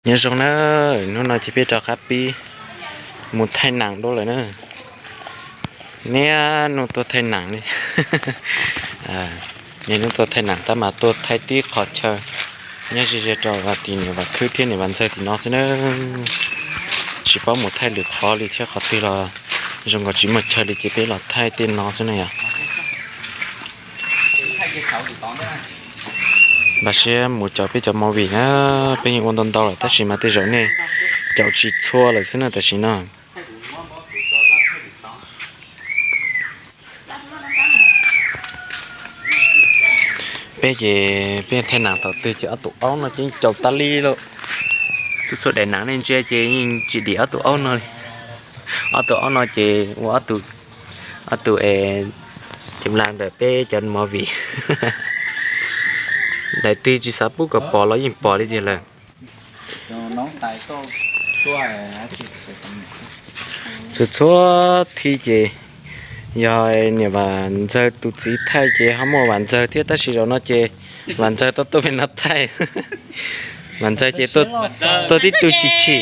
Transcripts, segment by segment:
Nyob zoo na, hnub no ces peb rov qab pib mus thaij nam dua lawm na. Niaj hnub tuaj thaij nam li. Niaj hnub tuaj thaij nam tab mas tuaj thaij tib qhov chaw nyob ze ze rau tim niam Vam Khwb thiab niam Vam Ntxawg tim no xwb na. Tsis paub mus thaij lwm qhov li thiab, qhov twg los zoo nkaus tsis muaj chaw li ces peb los thaij tej no xwb na yom. Npaj siab mus caum peb cov movie na, peb yeej ua ntau ntau lawm tab sis mas tej zaum nej caum tsis txhua lawm xwb na tam sim no. Peb ces peb thaij nam thaum twg ces ob tug aub no ces yeej caum tas li lawm. Txhua txhua daim nam nej ntsia ces yeej tsis dim ob tug aub no li. Ob tug aub no ces ua ob tug, ob tug es ces npla ntawm peb cov movie. Daim twg tsis xav pub kom pom los yeej pom li tiag lawm. Txhua txhua thib ces yog niam Vam Ntxawg tus txiv thaij ces ho muaj Vam Ntxawg thiab tab sis zaum no ces Vam Ntxawg tau tuaj pem no thaij. Vam Ntxawg ces tuaj tib tug chim chim.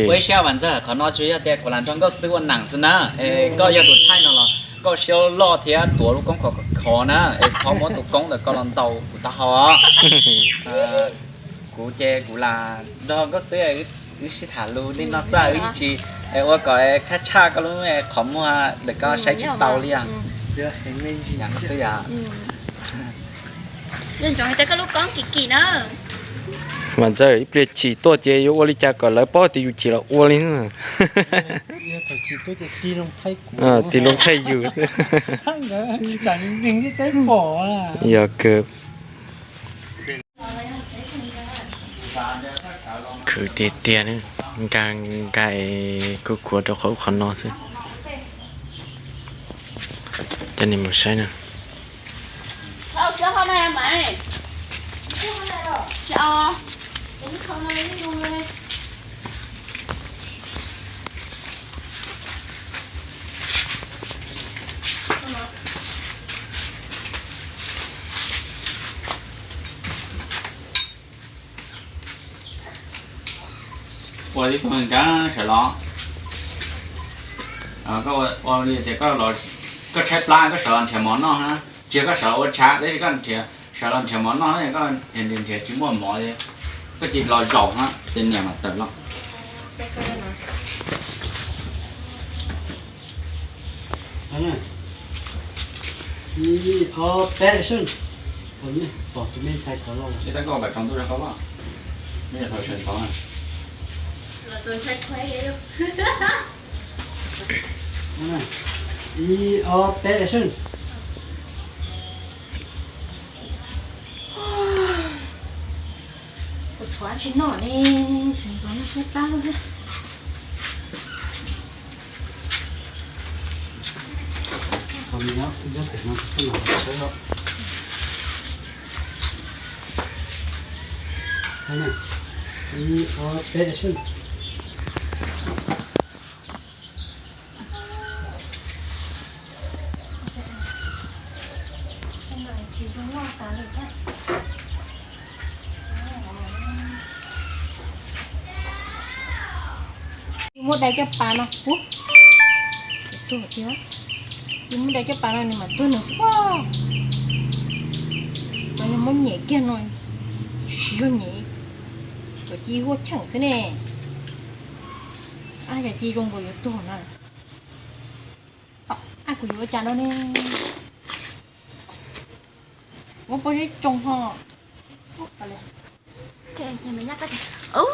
Ua ib siab Vam Ntxawg, qhov no tsuas yog tias kuv lam nrog Nkauj Xwb ua nam xwb na. Es koj yog tus thaij no los koj siab loj thiab tuav lub koob khov khov na, es thov muab tus koob ntawm koj los ntaus kuv taub hau os. Kuv ces kuv lam nrog Nkauj Xwb wb sib tham lus li no xwb, wb yeej tsis ua kom tshaj tshaj koj lub qhov muag ntawm koj saib tsis tau li os. Vam Ntxawg, ib pliag chim tuaj ces yuav ua li cas kom lawv paub tias yus chim los ua li. Tig loo thaij yus xwb. Yog kawg. Khwv tiag tiag, nkag nkag kuv khuav rau qhov ub qhov no xwb. Coj nej mus saib na. Ua tib tug nkav sawv los, ua li tias koj tshaib plab koj sawv los nrhiav mov noj na, tsis yog koj sawv los ua tshav tab sis koj sawv los nrhiav mov noj, koj nrhiav nrhiav tsis muaj mov, koj cia li los zaum na ces niam mam tawm los. Ib ob peb sub, pom tus me ntxhais tod los. Ib tab koj pais tsaus ntuj rau qhov, nej thaum sawv ntxov na. Ib ob peb sub. Kuv tshuav tsis noj ne, sawv ntxov no tshaib plab lawm thiab. Ib ob peb sub. Yus muab dai caj pas no, yus muab dai caj pas no nws mam tuag nws xwb pob. Mas yog muab nyem kiag no, siv zog nyem, kom ci huaj cheem xwb ne. Ab, yog ci zoo nkaus yuav tuag na. Ab, kuv yuav ua cas no ne. Muab pob zeb tsoo ho.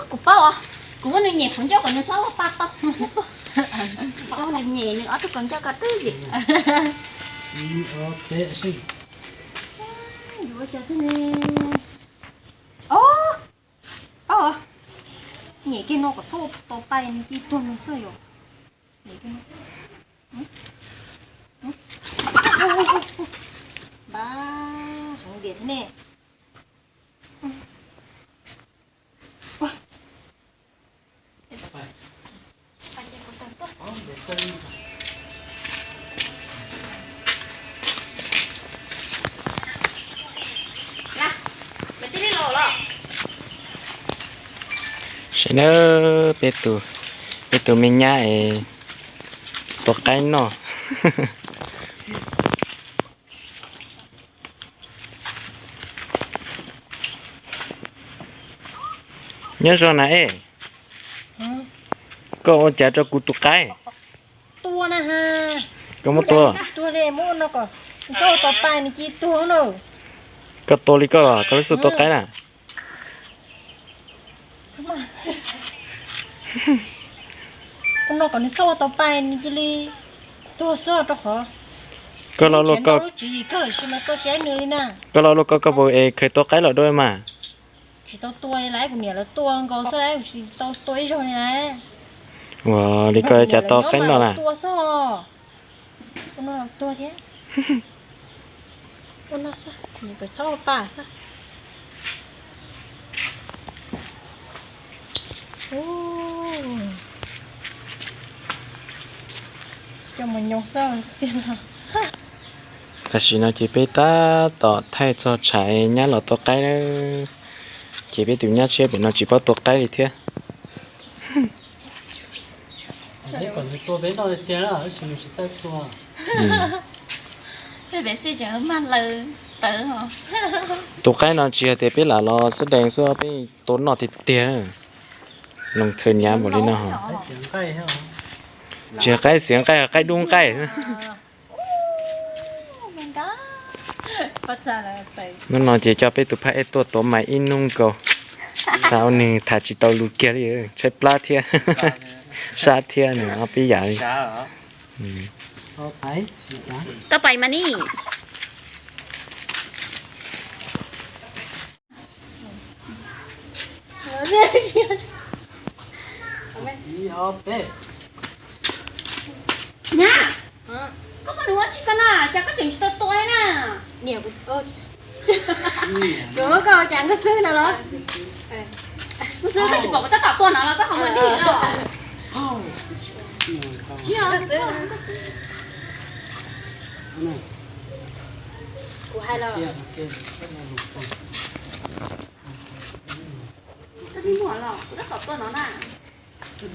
Kuv paub os, kuv muab nws nyem qhov ncauj kom nws txhob ua pa tau thiab. Nyem nws ob tug kaus ncauj ko twb ywm. Yuav ua cas thiab ne. Ob, paub os, nyem kiag no kom txhob ua tau pa nws ci tuag nws xwb yom. Npab heev diam thiab ne. Lawv tib li los los. Saib na, peb tus, peb tus me nyab es tua qaib noj. Nyob zoo na es, koj ua cas rau kuv tus qaib? Koj muab tua. Koj tua li koj los, koj lub xub tua qaib na. Koj no kom nws txhob ua tau pais, nws cia li tuag xwb rau qhov koj lo luaj koj, koj lo luaj koj, koj puas es khaws tua qaib los dua mas? Tsis tau tua li lauj, kuv niam lawv tua nkaus xwb lauj, kuv tsis tau tua ib zaug li lauj. Ua li koj cas tau qaib noj na? Tua xwb. Ua no los tuag thiab. Ua no xwb, nws kom txhob ua pais xwb. Coj mus nyoo xwb tiag no. Tam sim no ces peb tab tom thaij txog tsham nyab los tua qaib na. Ces peb tus nyab tshiab pem no tsis paub tua qaib li thiab. Tus qaib no tsis hais tias peb lam los xab dees xwb, peb tua noj tiag tiag. Loo thawj nyab npaum li no. Tsis yog qaib xiav nqaij, qaib dub nqaij. Hnub no ces coj peb tus phaj ej tuaj tuav mais ib hnub nkaus, xav ua nws tham tsis tau lus kiag li, tshaib plab thiab, sab thiab nws ob peb yam li. Tau pais mas ni. Nyab, koj pom nws ua tsi ko na, cas koj tseem tsis tau tua na? Kuv muab koj ua cas nkauj xwb no los? Nkauj xwb, koj tsis pom kuv tab tom tua no los koj ho mus ntij os. Kuv hais los. Koj dig muag los kuv tab tom tua no na. Nkauj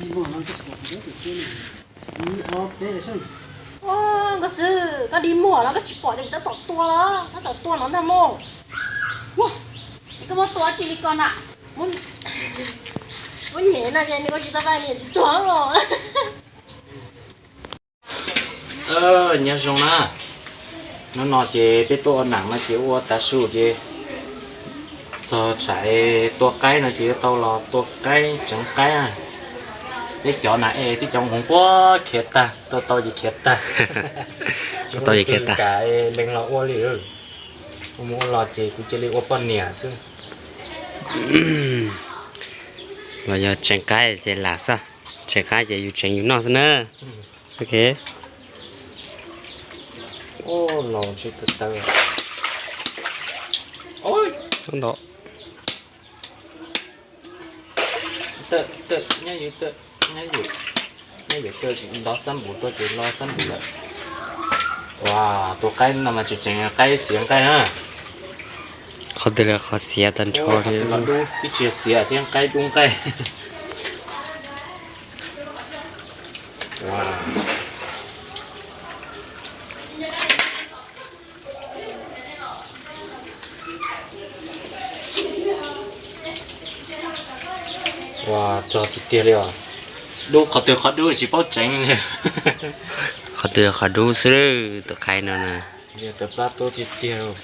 xwb, koj dig muag los koj tsis pom tias kuv tab tom tua los, tab tom tua no ntag mog. Koj muab tua tsi li ko na? Muab nyem no ces nws ua tsis tau pais, nws tsis tuag los. Nyob zoo na, hnub no ces peb tuaj ua nam no ces ua tav su ces txog tsham tua qaib no ces yuav tau los tua qaib tseev qaib. Peb cov nam es twb cov nqus quaj khiav tag, tua tau ces khiav tag. Tsis muaj leej twg kam lees los ua li. Ua mus ua los ces kuv cia li ua poj niam xwb. Los yog tseev qaib ces lam xwb, tseev qaib ces yus tseev yus noj xwb na. Ok. Los ntshe taw taw. Ntau. Tawm, tawm, nyob yus tawm, nyob yus, nyob yus tawm, ntov xab npum tuaj ces lo xab npum lawm. Ua, tus qaib no mas tseem tseem qaib xiav nqaij na. Qhov twg los qhov xiav tag nrho li. Twb tsis xiav thiab, qaib dub nqaij. Ua, rog tiag tiag li os. Dub qhov twg qhov dub tsis paub tseev li. Qhov twg qhov dub xwb tus qaib no na. Tawv plab tuab tiag tiag.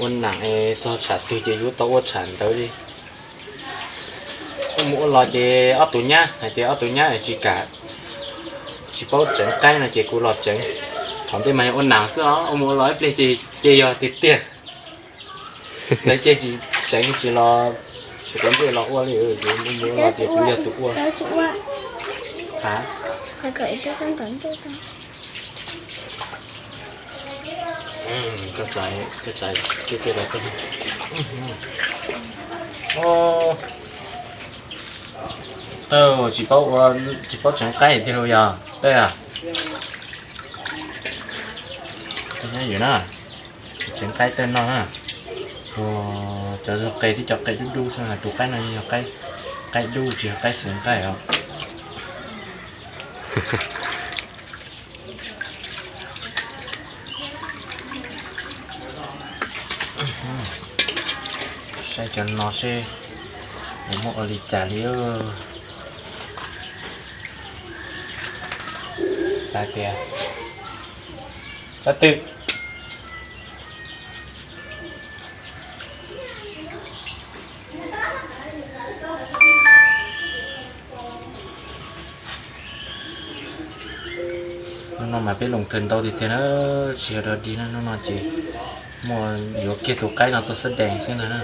Ua nam es txog tsham twg ces yuav tau ua tsham ntawd li. Ua mus ua los ces ob tug nyab hais tias ob tug nyab tsis kam, tsis paub tseev qaib no ces kuv los tseev. Thaum ntej mas yog ua nam xwb os, ua mus ua los ib pliag ces yog tiag tiag. Lawv ces tsis tseev tsis los, tsis quav ntsej los ua li, ua mus ua los ces kuv yog tus ua. Tsis paub ua, tsis paub tseev qaib tiag los yog tej a? Nyob ywm na, tseev qaib tej no na. Cov zog qe thiab cov qe dub dub xwb, tus qaib no yog qaib dub tsis yog qaib xeev nqaij os. Saib cov no seb yuav muaj ua li cas li. Xav tias, xav twg? Hnub no mas peb loos kawg ntau tiag tiag na, tsis yog dog dig na. Hnub no ces muaj yuav kiag tus qaib no tuaj xab dees xwb ntag na.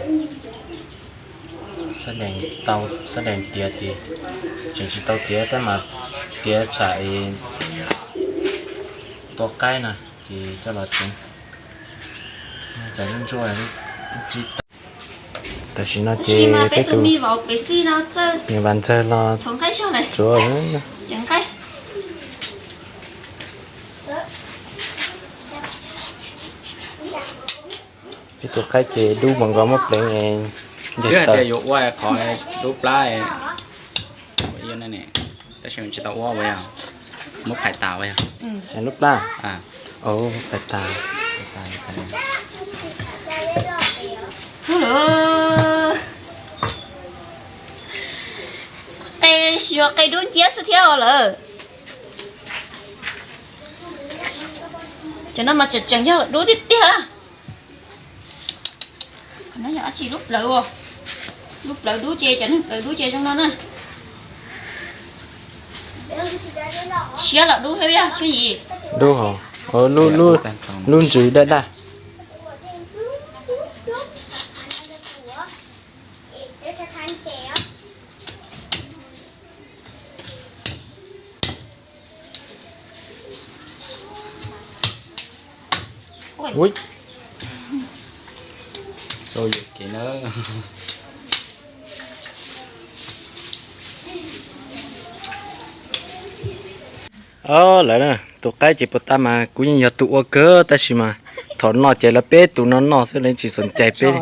Xab dees tau, xab dees tiav ces tseem tsis tau tiav tab mas tiav tsham es tua qaib na ces coj los tseev. Cov ntsuab tsib tag. Tam sim no ces peb tus niam Vam Ntxawg los tsuav. Peb tus qaib ces dub mas nkaus muab pleev ncaig taw. Yuav ua qhov dub plab, tab sis tsis tau ua, muab phais tas ua yog dub plab. Phais tas. Qe, yuav qe dub nciab xwb thiab os lawm. Cov no mas tseem tseem yog dub tiag tiag. Qhov no yog dab tsi? Lub plawv, lub plawv dub ces cov neeg plawv dub ces zoo no na. Siab los dub thiab, siab yim. Dub hos, lub ntsws daj daj. Ui, lawv na, tus qaib ces puas tas mas kuv yeej yog tus ua kawg tab sis mas thaum no ces lawv peb tus no noj xwb, lawv tsis xam cai peb.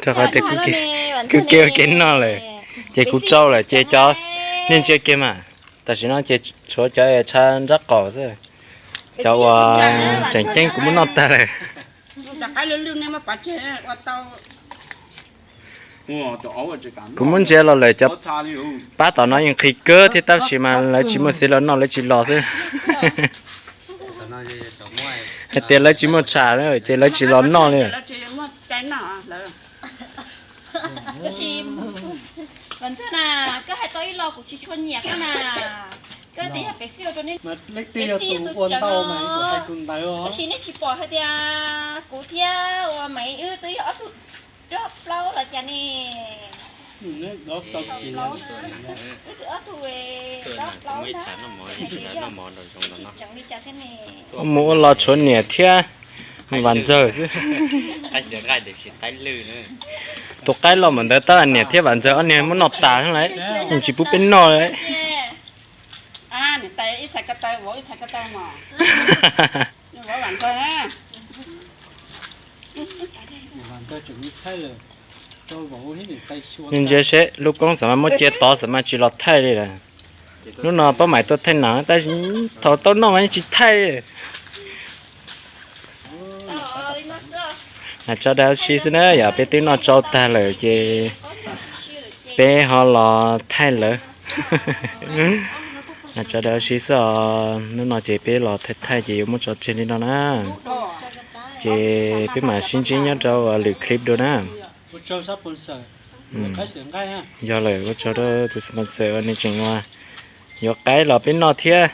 Rau qhov tias kuv ke ua ke noj lawm ces kuv tsau lawm ces cov, nej ntsia kiag mas. Tam sim no ces tshuav cov tshav nrab qaum xwb, cov uas tseem ceeb kuv muab noj tag lawm. Kuv muab ntsia los lawm cov pab tom no yeej nqhis kawg thiab tab sis mas lawv tsis muaj xiv los noj lawv tsis los xwb. Hais tias lawv tsis muaj tsham ces lawv tsis los noj li. Koj hais tau ib lo kuv tsis tshua nyiam koj na. Koj tias yog pem xij ua rau nej, pem xij yog tus ua ntau mas kuv hais tus ntawd os. Tab sis nej tsis pom hais tias kuv thiab uas Maiv wb twb yog ob tug dob plaub los cas ne. Wb twb ob tug dob plaub na, tsis tseem li cas thiab ne. Mus ua los tshuav niam thiab Vam Ntxawg xwb. Tus qaib loj npaum ntawd tab niam thiab Vam Ntxawg ob niag muab noj tas lawm, yeej tsis pub peb noj li. Nej ntsia seb lub koob xam mas muab cia tod xam mas tsis los thaij li lawm. Hnub no Pab Maiv tuaj thaij nas tab sis thaum tau noj mas yeej tsis thaij li. Nas tso dag ua si xwb na, yog peb twb noj tsau tag lawm ces peb ho los thaij lawv. Nas tso dag ua si xwb os, hnub no ces peb los thaij thaij ces yuav muab tso tseg li no na. Ces peb mam sib ntsib nyob rau lwm clip dua na. Yog lawm, ua tsaug rau tus sponsor uas nws tseem ua yuav qaib los peb noj thiab.